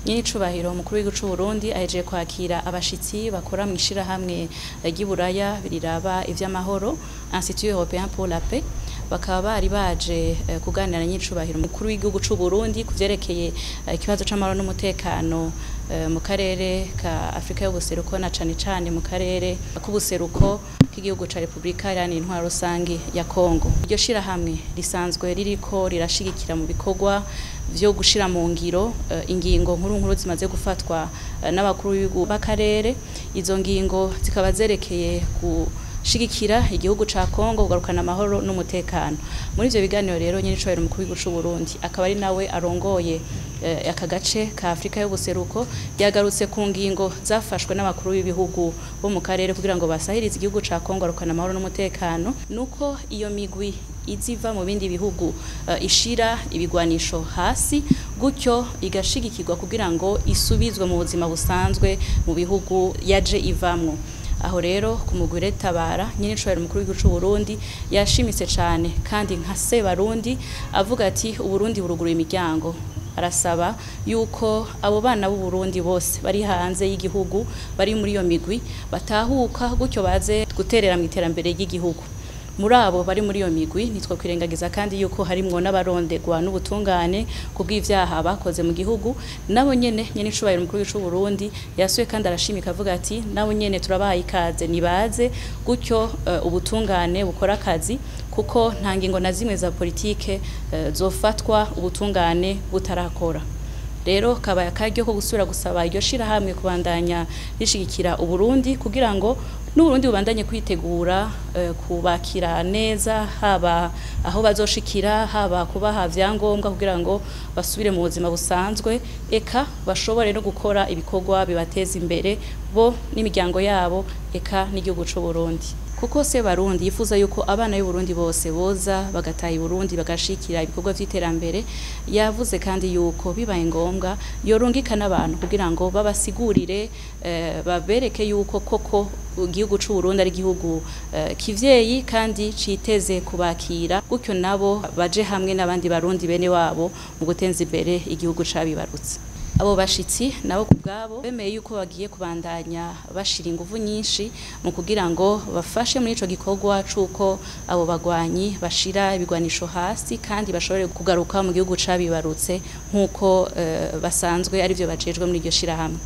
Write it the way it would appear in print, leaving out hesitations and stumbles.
Nyenicubahiro umukuru w'igihugu c'u Burundi ahejeje kwakira abashitsi bakora mw'ishirahamwe ry'Iburaya riraba ivy'amahoro, Institut Européen pour la Paix. Bakaba bari baje kuganira na nyenicubahiro umukuru w'igihugu c'u Burundi kuvyerekeye ikibazo c'amahoro n'umutekano mu karere ka Afrika y'ubuseruko, na cane cane mu karere k'ubuseruko k'igihugu ca Republika Iharanira Intwaro Rusangi ya Kongo. Iryo shirahamwe risanzwe ririko rirashigikira mu bikorwa vyo gushira mu ngiro ingingo nkuru nkuru zimaze gufatwa n'abakuru b'ibihugu b'akarere. Izo ngingo zikaba zerekeye gushigikira igihugu ca Kongo kugarukana amahoro n'umutekano. Muri ivyo biganiro rero, nyenicubahiro umukuru w'igihugu c'u Burundi, akaba ari nawe arongoye aka gace ka Afrika y'ubuseruko, yagarutse ku ngingo zafashwe n'abakuru b'ibihugu bo mu karere kugira ngo basahirize igihugu ca Kongo kugarukana amahoro n'umutekano, nuko iyo migwi iziva mu bindi bihugu ishira ibigwanisho hasi, gutyo igashigikirwa kugira ngo isubizwe mu buzima busanzwe mu bihugu yaje ivamwo. Aho rero ku mugwi Tabara, nyenicubahiro umukuru w'igihugu c'u Burundi yashimitse cane kandi nka Sebarundi avuga ati: "Uburundi buruguruye imiryango." Arasaba yuko abo bana b'u Burundi bose bari hanze y'igihugu bari muri iyo migwi batahuka, gutyo baze guterera mu iterambere ry'igihugu. Muri abo bari muri iyo migwi, nitwo kwirengagiza kandi yuko harimwo n'abarondegwa n'ubutungane kubw'ivyaha bakoze mu gihugu. Nabo nyene, nyenicubahiro umukuru w'igihugu c'u Burundi yasuye kandi arashimika avuga ati: "Nabo nyene turabahaye ikaze, nibaze gutyo ubutungane bukora akazi, kuko nta ngingo na zimwe za politike zofatwa ubutungane butarakora." Rero kabaye akaryo ko gusubira gusaba iryo shirahamwe kubandanya rishigikira Uburundi, kugira ngo n'Uburundi bubandanye kwitegura kubakira neza, haba aho bazoshikira, haba kubaha vyangombwa kugira ngo basubire mu buzima busanzwe, eka bashobore no gukora ibikorwa bibateza imbere bo n'imiryango yabo, eka n'igihugu c'u Burundi, kuko se Barundi yifuza yuko abana b'u Burundi bose boza bagataha i Burundi, bagashikira ibikorwa vy'iterambere. Yavuze kandi yuko bibaye ngombwa yorungika n'abantu kugira ngo babasigurire, babereke yuko koko igihugu c'u Burundi ari igihugu kivyeyi kandi citeze kubakira, gutyo nabo baje hamwe n'abandi Barundi bene wabo mu guteza imbere igihugu cabibarutse. Abo bashitsi nabo kubwabo bemeye yuko bagiye kubandanya bashira inguvu nyinshi mu kugira ngo bafashe muri ico gikorwa c'uko abo bagwanyi bashira ibigwanisho hasi kandi bashobore kugaruka mu gihugu cabibarutse, nk'uko basanzwe arivyo bajejwe muri iryo shirahamwe.